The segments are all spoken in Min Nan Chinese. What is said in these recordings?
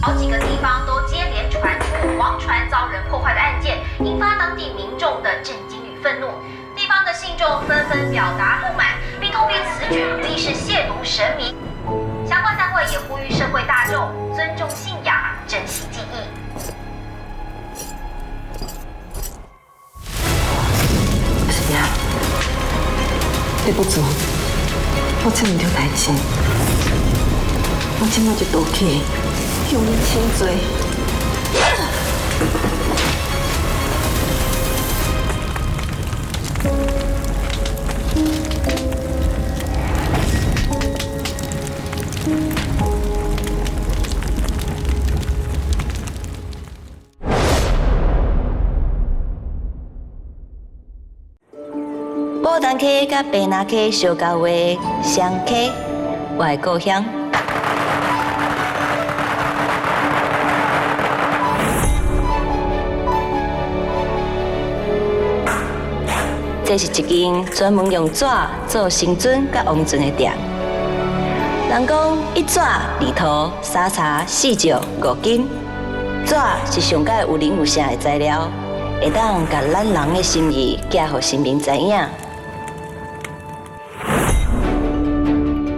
好幾個地方都接連傳出王船遭人破壞的案件，引發當地民眾的震驚與憤怒。地方的信眾紛紛表達不滿，並痛批此舉無疑是褻瀆神明。相關單位也呼籲社會大眾尊重信仰，珍惜記憶。是啊，對不住，我做毋對代誌，我這擺就道歉，向恁請罪。牡丹溪佮白拿溪相交的双溪，我的故乡。這是一間專門用紙做神尊佮王船的店。人講一紙二塗三茶四石五金，紙是上蓋有靈有性的材料，會當共咱人的心意寄予神明知影。來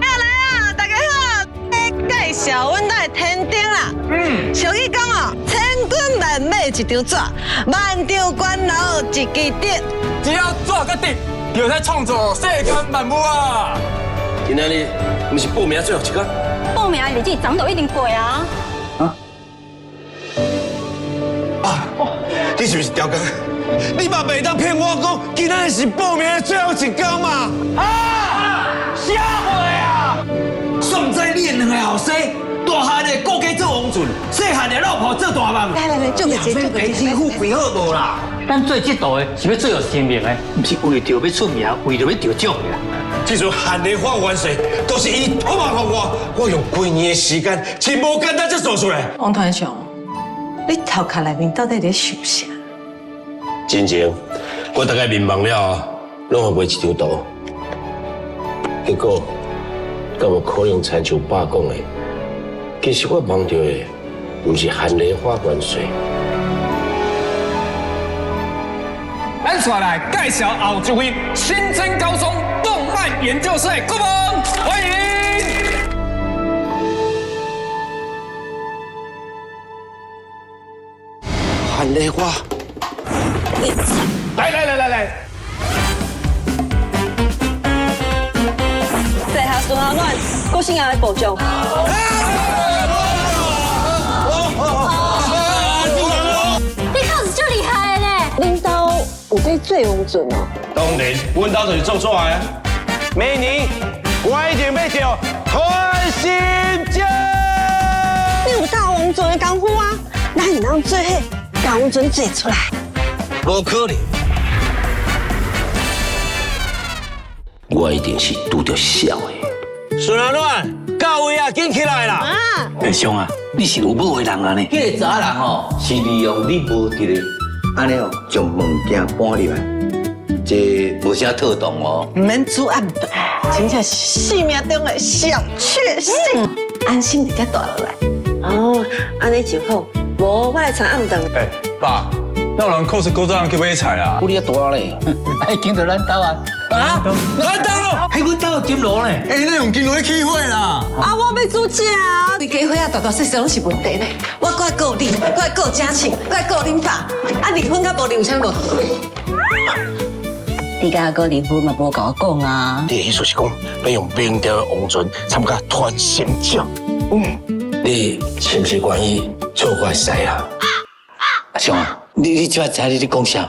啊，大家好，介紹阮家的天燈啦。俗語講哦，千軍萬馬一張紙，萬丈關樓一支筆。只要紙佮筆，就會創造世間萬物啊！今仔日毋是報名最後一工？報名的日子早都已經過啊！啊！你是毋是刁工？你嘛袂當騙我講，今仔日是報名的最後一工嘛？啊！啥話啊？煞毋知你的兩个後生，大漢的顧家做王船，細漢的老婆做大夢。來來來，做個這，做個這。師傅備好無啦？咱做這道的是欲做予神明的，毋是為著欲出名，為著欲得獎的。這陣韓梨花元帥都是伊託夢予我，我用幾年的時間，真無簡單才做出來。王團長，你頭殼內面到底咧想啥？之前我大概眠夢了後，攏會畫一張圖，結果敢有可能親像爸講的，其實我夢著的毋是韓梨花元帥。咱紲來介紹後一位新增高中動漫研究社顧問，歡迎。韓梨花，來來來來來，在下孫阿暖，郭姓的部長。你靠是足厲害的呢！恁兜有在做王船哦？當然，阮兜就是做紙的啊。明年我一定欲著團心獎。你有教王船的功夫啊？咱會當做伙共王船做出來。無可能，我一定是拄著痟的。孫阿暖，到位啊，緊起來啦！阿兄啊，你是有某的人啊呢？彼個查某人吼，是利用你無佇咧，按呢哦，將物件搬入來，這無啥妥當哦。毋免煮暗頓，真正是生命中的小確幸，安心佇遮蹛落來。哦，按呢就好，無我來炒暗頓。欸，爸，哪有人扣着古早人去買菜啊？你遐大咧，哎，經著咱兜啊！啊，咱兜，彼阮兜有金爐呢？欸，你用金爐去起火啦！啊，我欲煮食啊！規家伙仔大大細細攏是問題呢。我閣愛顧你，閣愛顧嘉慶，閣愛顧恁爸。啊，離婚佮無離有啥無？你佮阿哥離婚嘛，無共我講啊。你的意思是講，欲用明朝的王船參加團神獎？你是毋是願意做我的婿啊？阿兄啊，你這擺知你咧講啥無？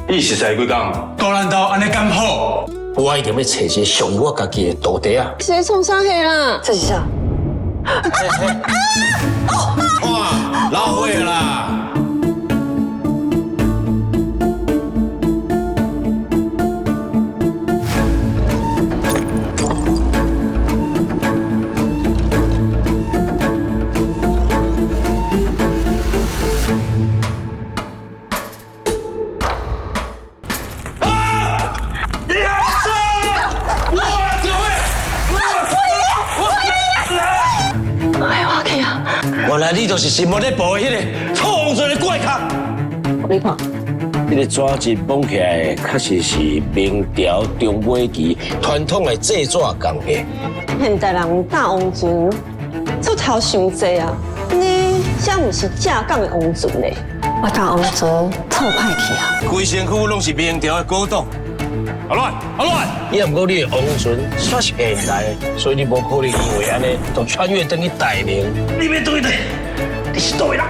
你熟似幾工，到咱兜按呢敢好？我一定欲揣一个屬於我家己的徒弟啊！是咧創啥貨啦？這是啥？哇，老火啦！原來你就是新闻咧报的彼个错王船的怪咖。你看，这个纸质绑起来，确实是明朝中尾期传统的制纸工艺。现代人搭王船，出头伤济啊！你这毋是正港的王船咧？我搭王船错歹去啊！规身躯拢是明朝的古董。阿乱，阿乱！也毋过你的王船算是现代的，所以你无可能因为按呢，就穿越转去大明。你欲转去佗？你是佗位人？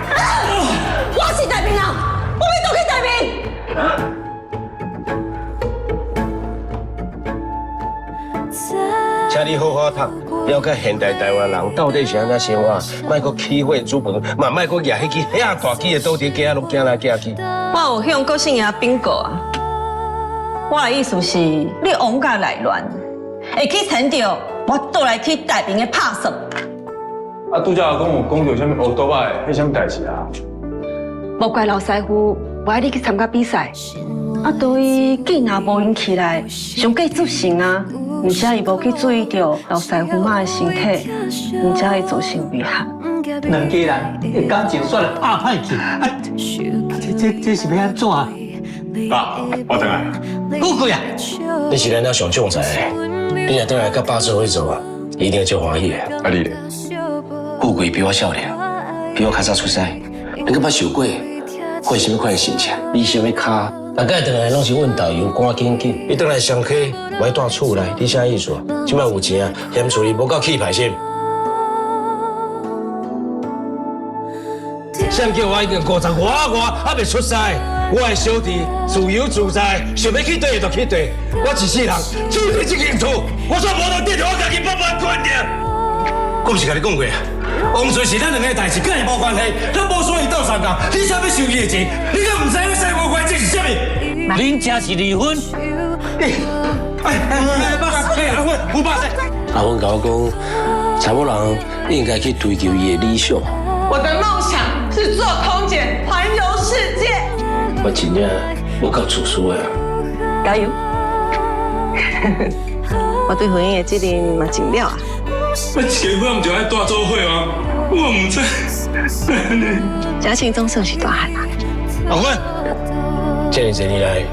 我是大明人，我欲转去大明。请你好好读，了解现代台湾人到底是按怎生活，莫阁起火煮饭，嘛莫阁举彼支遐大支的刀伫街仔拢行来行去。我有向郭姓爷禀告啊！我的意思是，你王家内乱，会去牵著我倒来去大明的拍算。啊，拄才阿公有讲著啥物乌多仔的，彼啥物代志啊？无怪老师傅无爱你去参加比赛，啊，对伊见若无闲起来，上过自信啊，毋才伊无去注意著老师傅妈的身体，毋才会造成遗憾。两家人的感情煞来拍歹去，啊，这是欲按怎？爸，我转来。富贵啊！你是咱家上将才的，你若转来佮爸做伙做啊，一定足欢喜的。啊你咧？富贵比我少年，比我较早出师，你阁捌受过，会啥物款的心情？你啥物跤？逐摆转来拢是阮导游赶紧紧，你转来上课，无爱蹛厝内，你啥意思啊？这摆有钱啊，嫌厝里无够气派是？谁叫我已经五十外外，还袂出师？我的小弟自由自在，想欲去佗就去佗。我一世人只伫这间厝，我煞无通得著我家己百般决定。我毋是共你讲过啊，王瑞是咱两个的代志，佮伊无关系，咱无需要伊斗相共。你才欲收伊的钱，你敢毋知影生活原则是啥物？恁这是离婚？哎哎哎，爸，哎阿芬，有爸在。阿芬共我讲，查某人应该去追求伊的理想。我的梦想是做空姐，环游世界。我真正无够自私的。加油！我对婚姻的责任嘛尽了啊。我结婚毋就爱蹛做伙吗？我毋知。嘉庆总算是大汉啊。阿芬，这么多年来，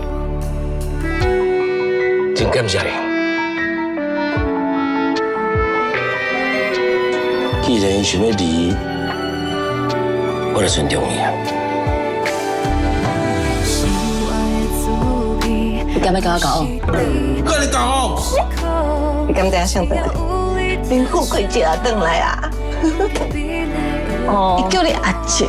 真感谢你。既然伊想欲离，我就尊重伊啊。你敢欲共我交往？佮你交往？你敢知影谁转来？林富贵姐啊，转来啊！哦，伊叫你阿姐，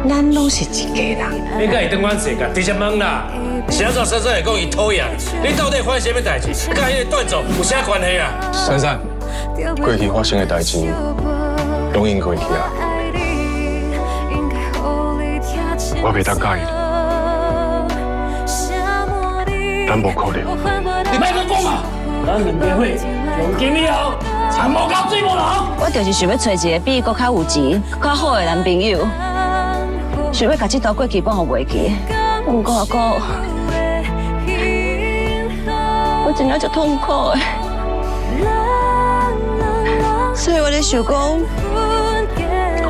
咱拢是一家人。你佮伊转阮世界，直接问啦。是按怎珊珊会讲伊讨厌你？你到底发生啥物代志？佮彼个段总有啥关系啊？珊珊，过去发生的代志拢已经过去啊。我袂当佮意你，咱无可能。你莫阁讲啊！咱两家伙从今以后，田无沟水无流。我就是想欲揣一个比伊阁较有钱、较好的男朋友，想欲共这段过去放予袂记。毋过阿哥，我真正足痛苦的，所以我咧想讲，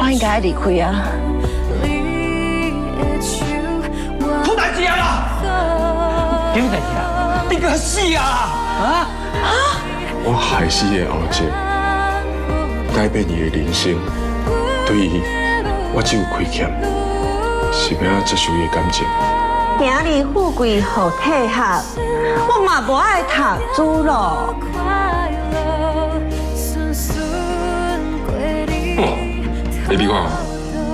我应该爱离开啊。出代志啊啦！什么代志啊？你阁死啊！啊？我害死的后者，改变伊的人生，对伊，我只有亏欠，是欲按怎接受伊的感情？今日富贵予退学，我嘛无爱读书咯。你比看，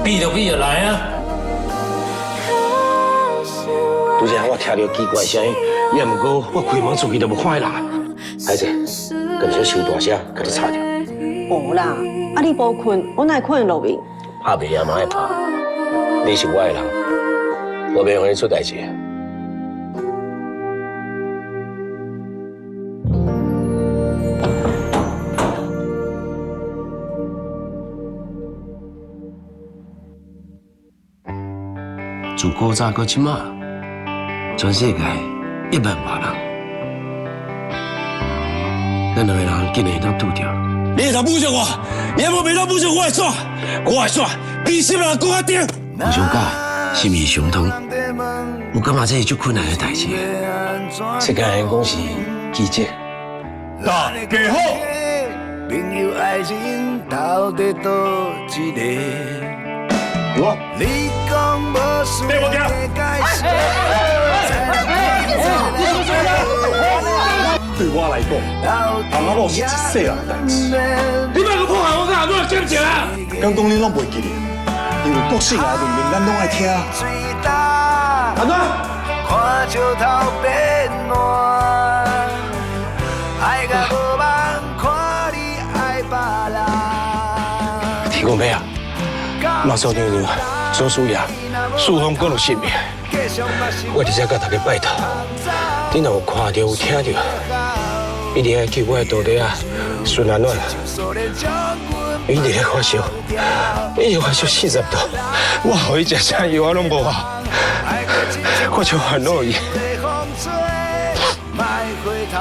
比就比就来啊！拄才我听著奇怪声音，也毋过我开门出去就无看彼人。孩子，敢是伤大声，共你吵著。无啦，啊你无睏，我哪会睏会落眠？拍袂赢嘛爱拍，你是我的人，我袂予你出代志。自古早到这马，全世界1万外人，咱两个人竟然会当拄著。你會當侮辱我，你無袂當侮辱我的紙，我的紙比什麼人閣較重。吳小姐心意相通，我感覺這是足困難的代誌。世間人講是奇蹟。大家好。朋友愛情到底佗一个？我，你講無需要解釋。對我來講，阿某是一世人的代誌。你莫閣破壞我佮阿某的感情啊！敢講你攏袂記得？因為國姓的論命，咱攏愛聽。安怎？看石頭變爛，愛甲無夢，看你愛別人。天公伯啊，媽祖娘娘、祖師爺、四方各路神明，我佇這佮大家拜託，你若有看著有聽著，一定愛救我的徒弟啊，孫阿暖。伊佇咧發燒，伊發燒40度，我予伊食啥藥我攏無效，我就煩惱伊，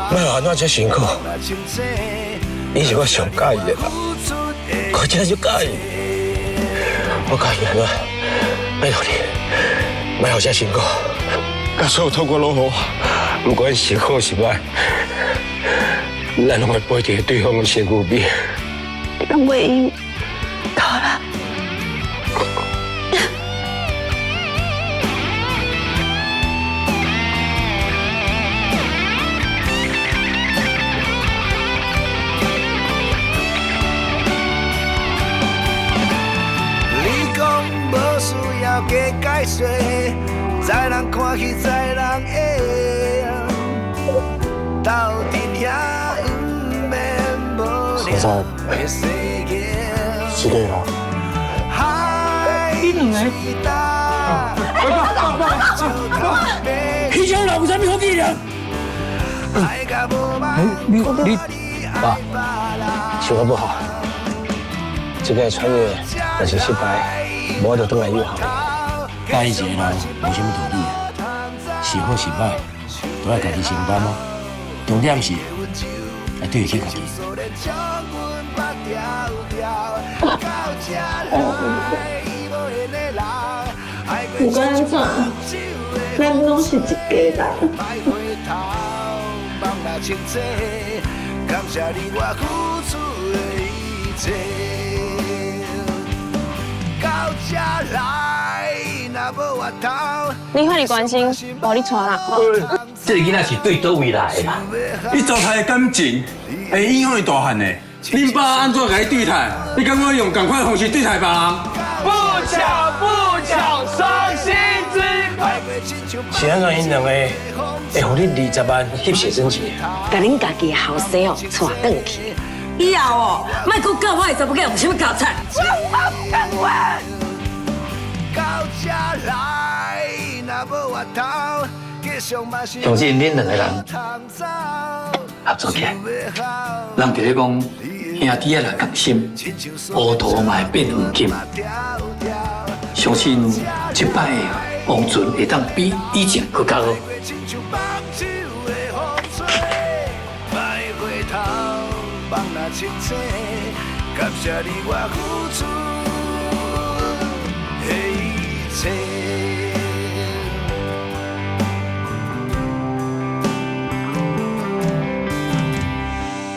莫予阿暖這辛苦，伊是我上佮意的人，我真足佮意，我佮意阿暖，拜託你，莫予這辛苦，佮所有痛苦攏予我，不管是好是歹，咱攏會陪佇對方的身軀邊。你敢袂用？夠啦！你講無需要加解釋，知人歡喜知人會，鬥陣遐毋免無聊的世界。是的啦。你兩个，彼種人有啥物好伎倆？你爸，想法不好，這個穿越若是失敗，無就轉來又好。佮意一個人無啥物道理啊，是好是歹，都愛家己承擔啊。重點是愛對得起家己。不管按怎，咱攏是一家人。感謝你我付出的一切，到這來若無回頭。你遐爾關心，無你帶啦。這個囡仔是對佗位來的啦？你糟蹋的感情會影響伊大漢的。恁爸按怎共你對待？你敢會用仝款的方式對待別人？不巧不巧，傷心之是按怎𪜶兩個會予你20萬翕寫真集？共恁家己的後生哦帶轉去。以後哦，莫閣教我的查某囝有啥物教材。我不甘願。到這來若無回頭，相信恁兩個人合作起來，人佇咧講兄弟仔若仝心，烏塗嘛會變黃金。相信這擺的王船會當比以前閣較好。感謝你我付出的一切。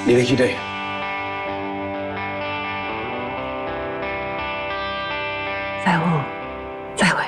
你欲去佗？師傅，再會。